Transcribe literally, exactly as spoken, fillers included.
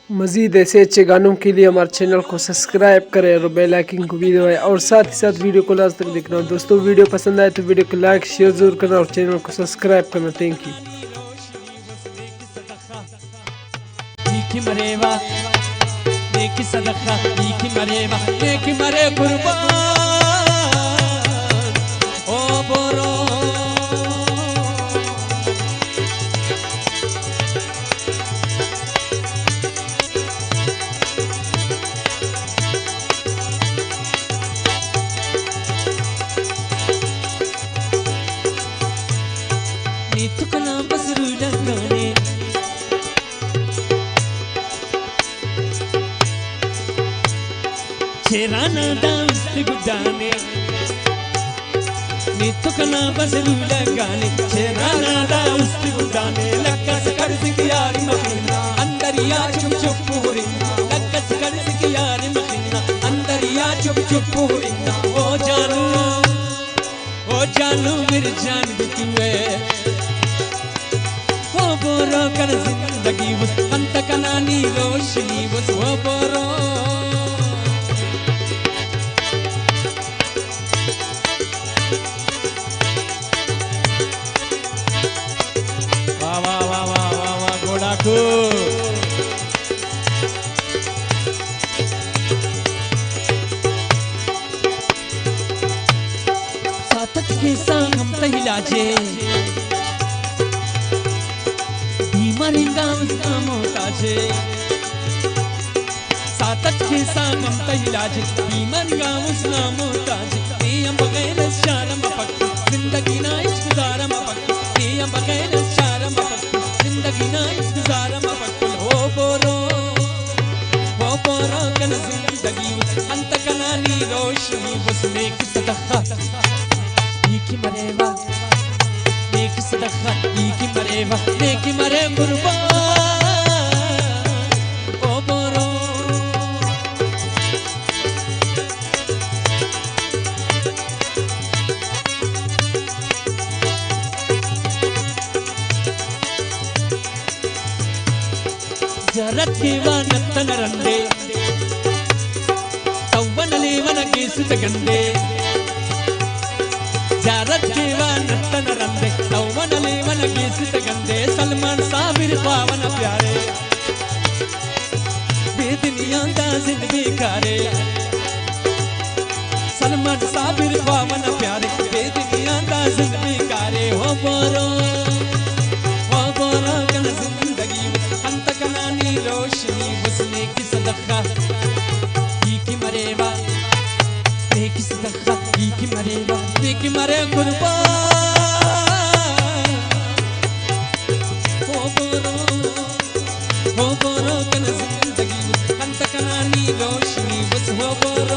مزید ایسے اچھے گانوں کے لیے ہمارے چینل کو سبسکرائب کریں اور بیل آئیکن کو بھی دبائیں، اور ساتھ ہی ساتھ ویڈیو کو لاسٹ تک دیکھنا۔ دوستو، ویڈیو پسند آئے تو ویڈیو کو لائک، شیئر ضرور کرنا اور چینل کو سبسکرائب کرنا۔ تھینک یو۔ ای کہ مریوہ، نیکی صدقہ، ای کہ مریوہ، نیکی مرے قربان، او برو۔ نی تو کنا بس رو لگانے۔ چہرانا دا است گڈانے، نی تو کنا بس رو لگانے۔ چہرانا دا است گڈانے، لکس قرض کی یار مخنا، اندر یا چپ چپ پورنا، لکس قرض کی یار مخنا، اندر یا چپ چپ پورنا۔ او جانو، او جانو، میر جان بھی تو ہے۔ او برو کنا زندگی اس، انت کنا نی روشنی اس، او برو۔ واہ واہ واہ واہ واہ واہ، گوڑاکو۔ ساتت کیسان ہم تہ علاجے، بیمار انگا اس نا محتاجے۔ ساتت کیسان ہم تہ علاجے، بیمار انگا اس نا محتاجے۔ تیان بغیر اس شار مفک، زندگی نا ہچ گزارہ مفک۔ تیان بغیر اس شار مفک، زندگی نا ہچ گزارہ مفک۔ او برو، او برو کنا زندگی اس، انت کنا نی روشنی اس، نیک صدقہ ای کہ مریوہ، نیک صدقہ ای کہ مریوہ، نیک مرے قربان، او برو۔ زیارت کیوہ نتن رندے، تون لیون گیس تہ گندے۔ زیارت کیوہ نتن رندے، تون لیون گیس تہ گندے۔ سلمان صابر خواوہ نا پیارے، بے دنیا دا زند بیکارے۔ سلمان صابر خواوہ نا پیارے، بے دنیا دا زند بیکارے۔ او برو، او برو کنا زندگی اس، انت کنا نی روشنی اس، نیک صدقہ ای کہ مریوہ، نیک صدقہ ای کہ مریوہ، نیک مرے قربان، او برو۔ ہو برو کنا زندگی اس، انت کنا نی روشنی اس، ہو برو۔